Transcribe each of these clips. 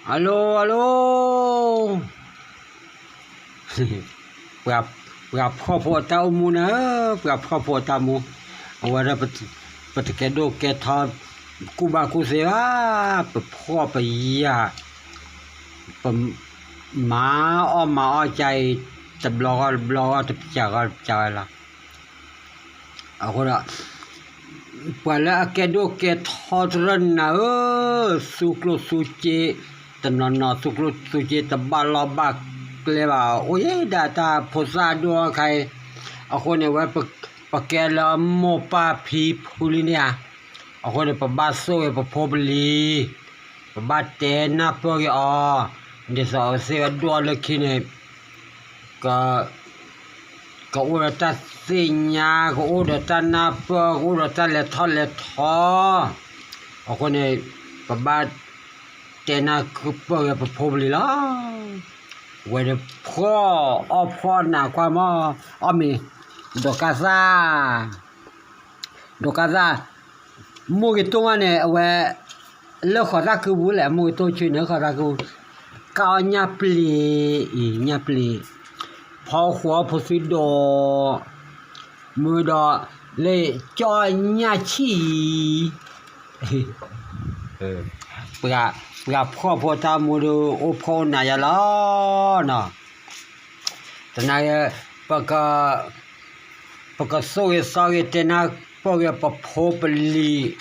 အလိၤ အလိၤ, ပှၤဖှီၣ်ဖိအတၢ်အိၣ်မူန့ၣ်ဧၢ, ပှၤဖှီၣ်ဖိအတၢ်မူ, အဝဲဒၣ် ပတကဲဒိၣ်ကဲထီ ကူၣ်ဘၣ်ကူၣ်သ့ဘၣ်, ပဖှီၣ်ပယာ်, ပမၤအီၣ်မၤအီၣ်ကါအံၤ တဘျီဂီၢ်တဘျီဂီၢ် တပစၢဂီၢ်တပစၢဂီၢ်လီၤ. အဃိဒီး ပှၤလၢအကဲဒိၣ်ကဲထီတရၢၣ်နၤဧၢ, သူကျိၣ်သူစ့, တနီၤနီၤသူကျိၣ်သူစ့ တဘၣ်လီၢ်ဘၣ်ကျဲဘၣ်, အိၣ်ယဲဒၣ်တၢ်ဖိသၣ်ဒိၣ်အခါအံၤ, အဃိန့ၣ်ဝဲ ပကဲလၢမိၢ်ပၢ်ဖံဖုလံန့ၣ်ဧါ, အဃိန့ၣ် ပဘၣ်ဆိၣ်ဂ့ၤပဖိပလံၤ, ပဘၣ်တဲနၢ်ပၢၢ်ဂ့ၤအီၤ, ဒ်သိးအဝဲသ့ၣ်ဝဲဒိၣ်လၢခံန့ၣ် ကအိၣ်ဒီးတၢ်သ့ၣ်ညါ, ကအိၣ်ဒီးတၢ်နၢ်ပၢၢ်, ကအိၣ်ဒီးတၢ်လဲၤထီၣ်လဲၤထီ, အဃိန့ၣ် ပဘၣ်တဲနၢ်ပၢၢ်ဂ့ၤပဖိပလံၤလီၤ. ဝဲဒၣ်ဖှီၣ်အီၣ်ဖှီၣ်နးကွၢ်မး, အီၣ်မ့ၤ, ဒီးကါသၣ် ဒီးကါသၣ်, မိၢ်ဂ့ၤတိၢ်မးန့ၣ် အဝဲ လၢဃီၤသၣ်ကုပူၤလဲၣ်, မိၢ်ဂ့ၤတိၢ်ဆူန့ၣ် ဃီၤသၣ်ကုပူၤ, ကၢ်အီၣ်ညၣ်ပျံၤ, ညၣ်ပျံၤ, ဖီဃီၤဖိသွံဒိး, မုၢ်ဒီး လၢကၠီၣ်ညၣ်ဆံၣ်အံၤ, ပှၤဖှီၣ်ဖိတၢ်မူဒီး အိၣ်ဖှီၣ်အိၣ်နးယါလီၤနီၤ. တနာ်က့ ပက ပကဆိၣ်ဂ့ၤသီဂ့ၤတဲနၢ်ပၢၢ်ဂ့ၤပဖိပလံၤ,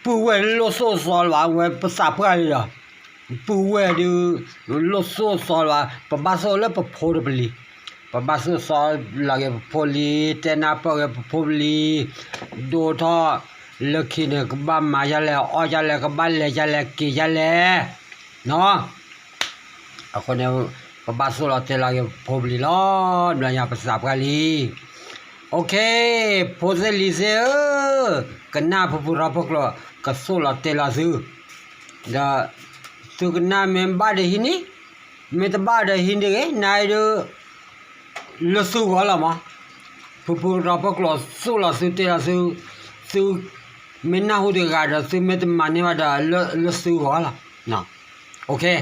ပုၢ်ဝဲၢ်လိၣ်သိၣ်သီလၢၤဘၣ်, ဝဲပသးပှၢ်လံဒီး, ပုၢ်ဝဲၢ်ဒုး လိၣ်သိၣ်သီလၢၤဘၣ်, ပဘၣ်သိၣ်လၢပဖိတပလံၤ, ပဘၣ်သိၣ်သီလၢဂ့ၤပဖိလံၤ, တဲနၢ်ပၢၢ်ဂ့ၤပဖိပလံၤ, ဒိၣ်ထီၣ်လၢခံန့ၣ် ကဘၣ်မၤယါလဲၣ်, အီၣ်ယါလဲၣ်, ကဘၣ်လဲၤယါလဲၣ်, က့ၤယါလဲၣ်, နီၤ. အဃိန့ၣ် ပဘၣ်သိၣ်လီၤတဲလီၤဂ့ၤပဖိပလံၤလီၤ, ဘျီညါပသးပှၢ်လံ. အိၣ်ခ့, ဖိသ့ၣ်လံၤသ့ၣ်ဧၢ, ကနၣ်ဖုဖုရီဖီကျိာ် ကသိၣ်လီၤတဲလီၤသု, ဒီး သုကနၣ်မ့ၢ်ဘၣ်ဒီးဟံးန့ၢ်, မ့ၢ်တဘၣ်ဒီးဟံးန့ၢ်ဂ့ၤ, နဒုး လၢသုဂီၢ်လီၤမး. ဖုဖုရီဖီကျိာ်သိၣ်လီၤသုတဲလီၤသု, သုမ့ၢ်နၢ်ဟူတဂၤဒီး သုမ့ၢ်တမၤန့ၢ်ဘၣ်ဒီး လၢသုဂီၢ်လီၤ. အိၣ်ခ့,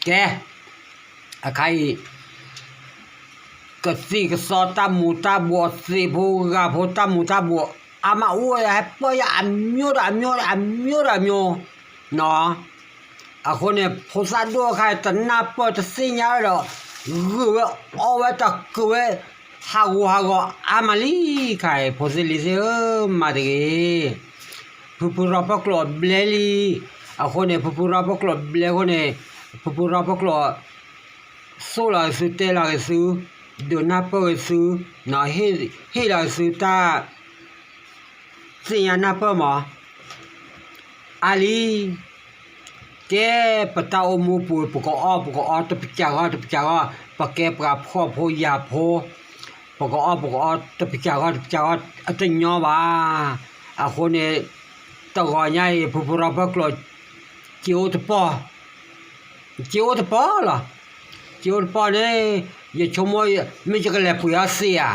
ကဲ, အခါအံၤ ကသံၣ်ကသီတၢ်မူၤတၢ်ဘှီး သ့ၣ်ဖိဂၤဖိတၢ်မူၤတၢ်ဘှီး အါမးအိၣ်ဝဲ ဟဲပၢၢ်ယၤအမျိုးဒီးအမျိုးဒီးအမျိုးဒီးအမျိုး, နီၤ. အဃိန့ၣ် ဖိသၣ်ဒိၣ်အခါ တနၢ်ပၢၢ်တသ့ၣ်ညါဝဲဒီး ဂုာ်ဝဲအီဝဲတၢ်ကဝဲ ဟးဂူာ်ဟးဂီၤအါမးလံခါအံၤ ဖိသ့ၣ်လံၤသ့ၣ်ဧၢ, မၤတဂ့ၤ. ဖုဖုရီဖီကျိာ်ဘျဲလံ. အဃိန့ၣ် ဖုဖုရီဖီကျိာ်ဘျဲအဃိန့ၣ် ဖုဖုရီဖီကျိာ် သိၣ်လီၤဂ့ၤသု တဲလီၤဂ့ၤသု, ဒုးနၢ်ပၢၢ်ဂ့ၤသု, ဟ့ၣ်လီၤဂ့ၤသုတၢ် သ့ၣ်ညါနၢ်ပၢၢ်မး, အါလံ. ကဲ ပတၢ်အိၣ်မူပူၤ ပကအီၣ်ပကအီတပစၢဂီၢ်တပစၢဂီၢ်, ပကဲပှၤဖှီၣ်ဖိယာ်ဖိ, ပကအီၣ်ပကအီတပစၢဂီၢ်တပစၢဂီၢ် အတညီဘၣ်. အဃိန့ၣ် တဂီၤညါအံၤ ဖုဖုရီဖီကျိာ် စ့အိၣ်တပီၢ် စ့အိၣ်တပီၢ်လီၤ. စ့အိၣ်တပီၢ်န့ၣ် ယဆိကမိၣ် မ့ၢ်ယကလဲၤပှ့ၤအီၣ်စ့ဧါ,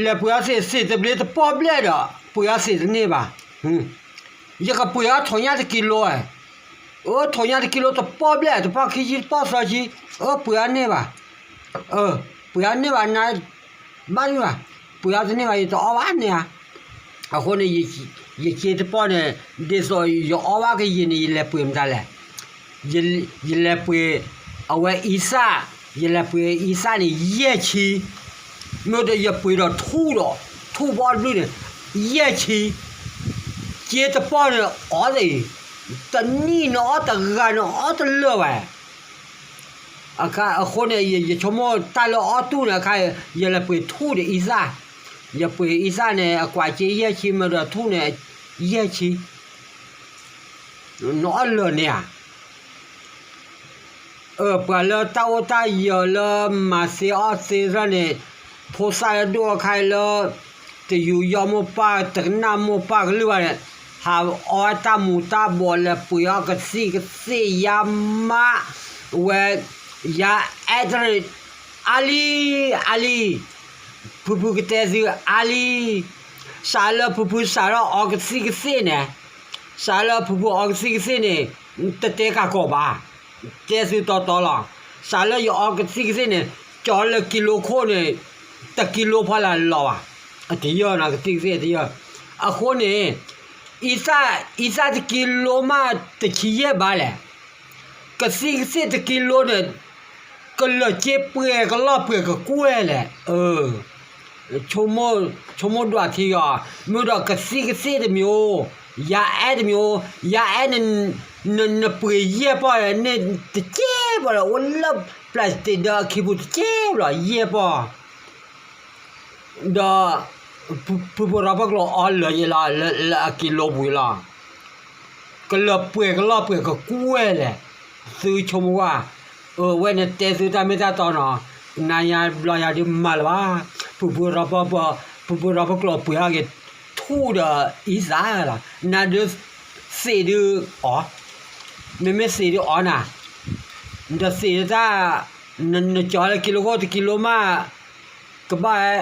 လဲၤပှ့ၤအီၣ်စ့ စ့တဘျ့တပီၢ်ဘျဲၣ်ဒီး ပှ့ၤအီၣ်စ့တန့ၢ်ဘၣ်. ယကပှ့ၤအီၣ်ထိးညၣ်တကံလိဧါ, အၢ ထိးညၣ်တကံလိတပီၢ်ဘျဲၣ် တပီၢ်ခံဆံတပီၢ်သၢဆံ, အၢ ပှ့ၤအီၣ်န့ၢ်ဘၣ်, အၢ ပှ့ၤအီၣ်န့ၢ်ဘၣ်နၤ ဘၣ်န့ၢ်ဘၣ်, ပှ့ၤအီၣ်တန့ၢ်ဘၣ် ယတအီၣ်ဘၣ်န့ၣ်ဧါ. အဃိန့ၣ် ယစ့တပီၢ်န့ၣ် ဒ်သိးယအီၣ်ဘၣ်ကယံာ်န့ၣ် ယလဲၤပှ့ၤမတၤလဲၣ်, ယလဲၤပှ့ၤ အဝဲအံသၣ်, ယလဲၤပှ့ၤအံသၣ်န့ၣ် ယဲၢ်ဆံ, မ့ၢ်ဒီးယပှ့ၤဒီးထူၣ်ဒီး ထူၣ်ဘီတဘျုးန့ၣ် ယဲၢ်ဆံ, စ့တပီၢ်န့ၣ် အီၣ်သ့, တနံၣ်န့ၣ်အီၣ်တဂၤန့ၣ်အီၣ်တလၢာ်ဘၣ်. အဃိန့ၣ် ယဆိကမိၣ်တၢ်လၢအီၣ်တူၢ်န့ၣ်အခါ ယလဲၤပှ့ၤထူၣ်ဒီးအံသၣ်, ယပှ့ၤအံသၣ်န့ၣ် အကွၢ်စ့ယဲၢ်ဆံ မ့ၢ်ဒီးထူၣ်န့ၣ် ယဲၢ်ဆံ, နအီၣ်လၢာ်န့ၣ်ဧါ. အၢ ပှၤလၢတၢ်အိၣ်တၢ်ယၢၤလၢမၤသ့အီၣ်သ့သရၣ်န့ၣ် ဖိသၣ်လၢဒိၣ်အခါအံၤလၢ တယူးယီၢ်မိၢ်ပၢ် တကနၣ်မိၢ်ပၢ်ကလုၢ်ဘၣ်န့ၣ် ဟးအီၣ်တၢ်မူၤတၢ်ဘှီး လဲၤပှ့ၤအီၣ်ကသံၣ်ကသ့ၣ် ယါမး ဝဲ ယါအဲၣ်တရံး အါလံ အါလံ, ဖုဖုကတဲသုအါလံ, စးလၢဖုဖုစးထီၣ်အီကသံၣ်ကသ့ၣ်န့ၣ်, စးလၢဖုဖုအီကသံၣ်ကသ့ၣ်န့ၣ် တတဲကးကီးဘၣ်, တဲသုတီတီလီၤ. စးလၢယအီကသံၣ်ကသ့ၣ်န့ၣ် ကၠီလၢကံလိခိၣ်န့ၣ် တကံလိဖီလာ်လီၤဘၣ်, အတယၢၢ်နီၤကသံၣ်ကသ့ၣ်တယၢၢ်. အဃိန့ၣ် အံသၣ်တကံလိမးတဆံယဲၢ်ဘးလဲၣ်, ကသံၣ်ကသ့ၣ်တကံလိန့ၣ် ကလၢာ်က့ပှဲၤကလီၢ်ပှဲၤကကွဲၢ်လဲၣ်. ဆိကမိၣ်ဒွးထံဂီၤ, မ့ၢ်ဒီးကသံၣ်ကသ့ၣ်တမံၤ, ယၤအဲၣ်တမံၤ, ယၤအဲၣ် နပှ့ၤယဲၢ်ပီၢ်န့ၣ်တကဲဘၣ်လီၤ, အိၣ်လၢ plastic ဒီးအခံပူၤတကဲဘၣ်လီၤ, ယဲၢ်ပီၢ် ဒီး ဖုဖုရီဖီကျိၤအီလၢာ်ယဲလီၤ, လၢအကံလိပူၤလီၤ, ကလၢာ်ပှဲၤကလီၢ်ပှဲၤကကွဲၢ်လဲၣ်, သုဆိကမိၣ်ကွၢ်, အဝဲန့ၣ်တဲသုတၢ်မ့ၢ်တၢ်တီနီၤ, နၤယၤဘျီယၤဒုးမၤလၢၤဘၣ်, ဖုဖုရီဖီကျိၤပှ့ၤအီၣ်က့ၤထူၣ်ဒီးအံသၣ်လီၤ, နၤဒုးသ့ၣ်ဒုးအီၤ, မ့မ့ၢ်သ့ၣ်ဒုးအီၤနၤ, ဒီးသ့ၣ်ဒုးတၢ်, နကၠီလၢကံလိခိၣ်တကံလိမး ကဘၣ်ဝဲ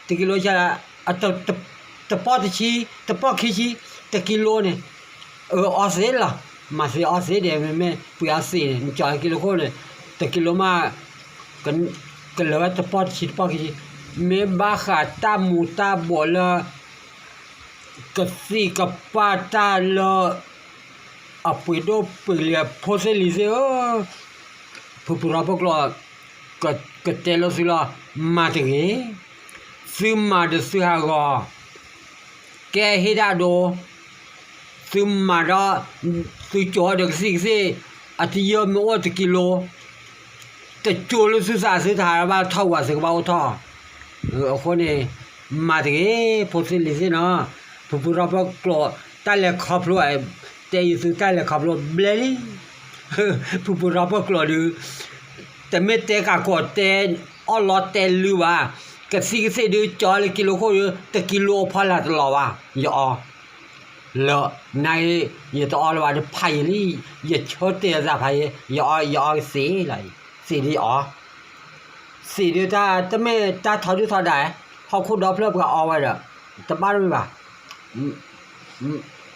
တကံလိဆါလၢ တပီၢ်တဆံ, တပီၢ်ခံဆံ, တကံလိန့ၣ်, အအီသ့လီၤ, မၤသ့အီသ့ဒီး မ့မ့ၢ်ပှ့ၤအီသ့ၣ်န့ၣ် နကၠီကံလိခိၣ်န့ၣ် တကံလိမး ကလၢာ်ဝဲတပီၢ်တဆံတပီၢ်ခံဆံ, မ့ၢ်ဘၣ်ဃးတၢ်မူၤတၢ်ဘှီးလၢ ကသံၣ်ကပၢ်တၢ်လၢ အပှ့ၤဒိၣ်ပှ့ၤလံၤအဖိသ့ၣ်လံၤသ့ၣ်ဧၢ, ဖုဖုရီဖီကျိၤ ကတဲလိာ်သုလီၤ, မၤတဂ့ၤ, သုမၤဒီးသုဟးဂီၤ, ကဲဟ့ၣ်ဒၣ်ဒိ, သုမၤဒီး, သုကၠီဒီးကသံၣ်ကသ့ၣ်, အတယၢၢ်မ့ၢ်အိၣ်တကံလိ, တကၠိလၢသုသးသုတဟးဘၣ်ထီၣ်ဝၤသုကဘၣ်အိၣ်ထီၣ်, အဃိန့ၣ်, မၤတဂ့ၤ, ဖိသ့ၣ်လံၤသ့ၣ်နီၤ, ဖုဖုရီဖီကျိၤ, တၢ်လဲၤခီဖျိ, တဲယံၤသုတၢ်လဲၤခီဖျိဘျဲလံ ဖုဖုရီဖီကျိၤဒုး, တမ့ၢ်တဲကးကီးတဲ, အီၣ်လီၤတဲလုၢ်ဘၣ်, ကသံၣ်ကသ့ၣ်ဒုးကၠီလၢကံလိခိၣ်ဒုး တကံလိအဖီလာ်တလီၤဘၣ်, ယအီ, လၢ, နၤ, ယတအီလၢၤဘၣ်ဒီးဖးယံာ်လံ, ယဆၢတဲာ်သးဖးယံာ်, ယအီ, ယအီကသ့ၣ်လီၤ, သ့ၣ်ဒုးယအီ, သ့ၣ်ဒုးတၢ်တမ့ၢ်တၢ်ထီဒုၣ်ထီဒါ, ဟီၣ်ခိၣ်ဒီဖျၢၣ်ပှၤအီဝဲဒီး, တဘၣ်တမ့ၢ်ဘၣ်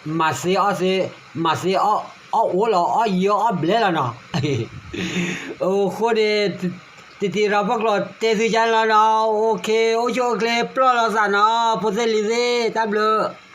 မၤသ့အီသ့, မၤသ့အီအိၣ်လီၤ, အီယံာ်အီဘျဲလီၤနီၤ, အဃိန့ၣ်, တံၤတံၤရီဖီကျိၤတဲသုကါလီၤနီၤ, အိၣ်ဆူၣ်အိၣ်ချ့ပျီၢ်လိာ်သးနီၤ, ဖိသ့ၣ်လံၤသ့ၣ်, တၢ်ဘျုး